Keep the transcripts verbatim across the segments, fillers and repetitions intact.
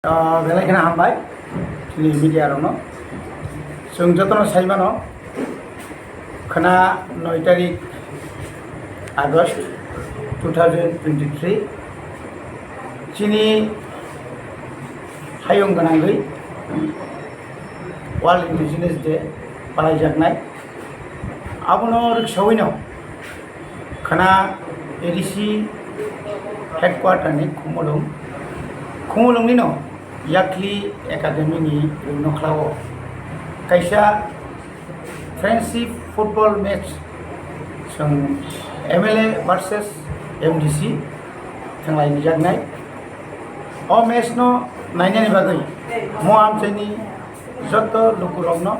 Ah, belai kheno hambai chini media rokno. Chwng jotono sai mano, khwna noi tarik August two thousand twenty-three, chini hayung gwnangwi World Indigenous Day palaijaknai. Abono rwksawino khwna A D C headquarter ni Khumulwng, Khumulwng nino Yakli Academy ni rwngno khlao kaisa friendship football match, chwng M L A versus M D C thwnglai jaknai. O match no nainani bagwi mo amchaini joto lukurokno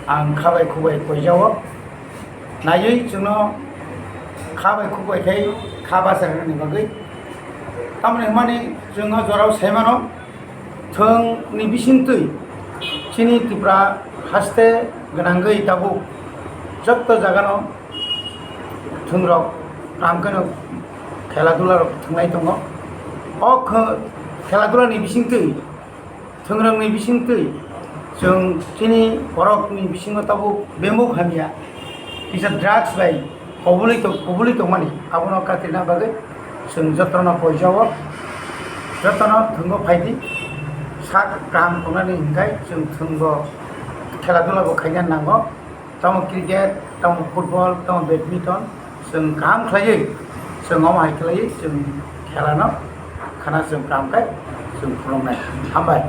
ang khabai khubai koijao. Naiwi chwngno khabai khubai khai kha bachar rwnani bagwi. Tamoni hwnmani chwng o jorao sai mano, thwngni bisingtwi chini Tripura haste gwnangwi tabuk joto jagano thwngrok kaham kheno khela dula rok thwnglai tongo. O khe-, khela dula ni bisingtwi, thwngrokni bisingtwi chwng chini borokni bisingo tabuk bemuk hamya kisa drugs bai kobului tong-, kobului tongmani, abono katirna bagwi chwng jotono poijao, jotono thwngo phaidi, sak kaham tongnani hinkhai chwng thwngo khela dula bo khaina nango. Tamo cricket, tamo football, tamo badminton, chwng kaham khlaiwi chwng omo hai khlaiwi chwng khelano khana chwng kaham khe chwng phunuknai. Hambai.